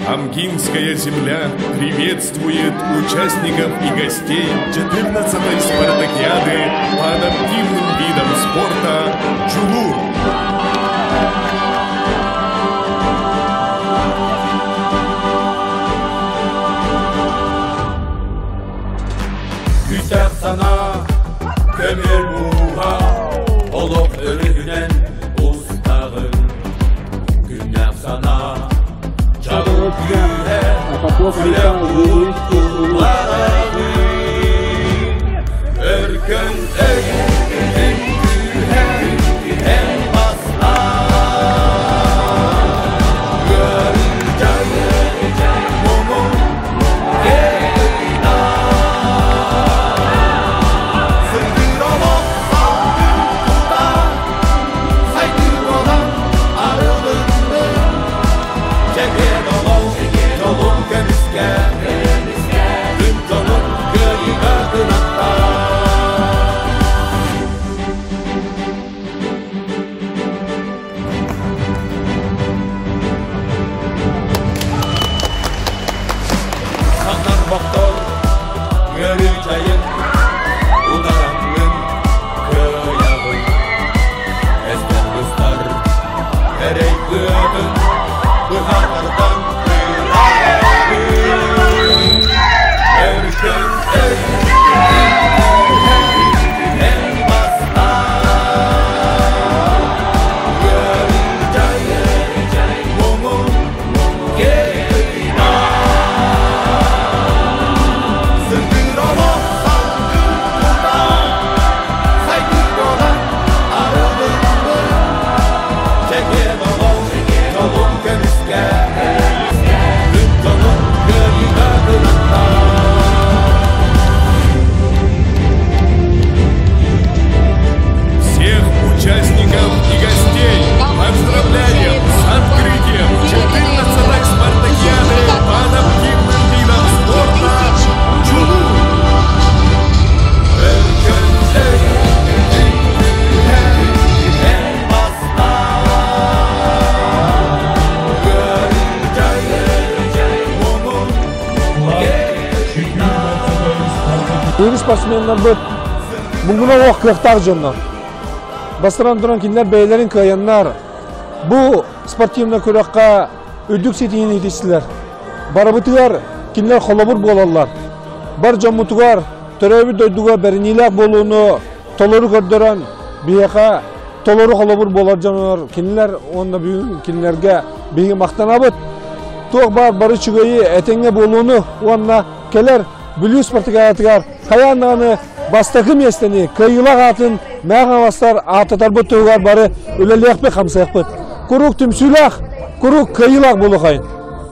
Амгинская земля приветствует участников и гостей 14-й спартакиады по адаптивным видам спорта «Джулур». Күүстээх санаа, көмүөл мууһа, олох өрүһүнэн устаҕын. Күннээх санаа, чабыл күүһэ, Попов сүрэх Михаил Жилинский улуус. уттулараҕын. Өркөн өй, күн күүһэ, эн бастаан. Ыарыыдьай, муҥун Санарбахтар Үөрүү-чайын утараҥҥын кыайаҕын. Эстэр быстар эрэй быатын быһа тардан кыраҕын. Өркөн өй эн бастаан. Үөрүү-чай муҥун Всех участников и гостей поздравляем с открытием 14-й спартакиады по адаптивным видам спорта «Джулур». Биһиги спортсменнарбыт муҥуна суох кыахтаах дьоннор. Бастатан туран кинилэр бэйэлэрин кыайаннар бу спортивнай күрэххэ үрдүк ситиһиини итистилэр. Барыбытыгар кинилэр холобур буолаллар. Бар дьоммутугар, төрөөбүт дойдуга бэриниилээх буолууну толору көрдөрөн, биһиэхэ толору холобур буолар дьоннор кинилэр уонна бүгүн кинилэргэ биһиги махтанабыт. Туох баар бары үчүгэйи, этэҥҥэ буолууну уонна кэлэр Бүлүү спартакиадатыгар хайаан даҕаны бастакы миэстэни кыайыылаах аатын Мэҥэ Хаҥаластар ааттатарбыт туһугар бары үлэлиэхпит, хамсыахпыт. Куруук түмсүүлээх, куруук кыайыылаах буолуохайын.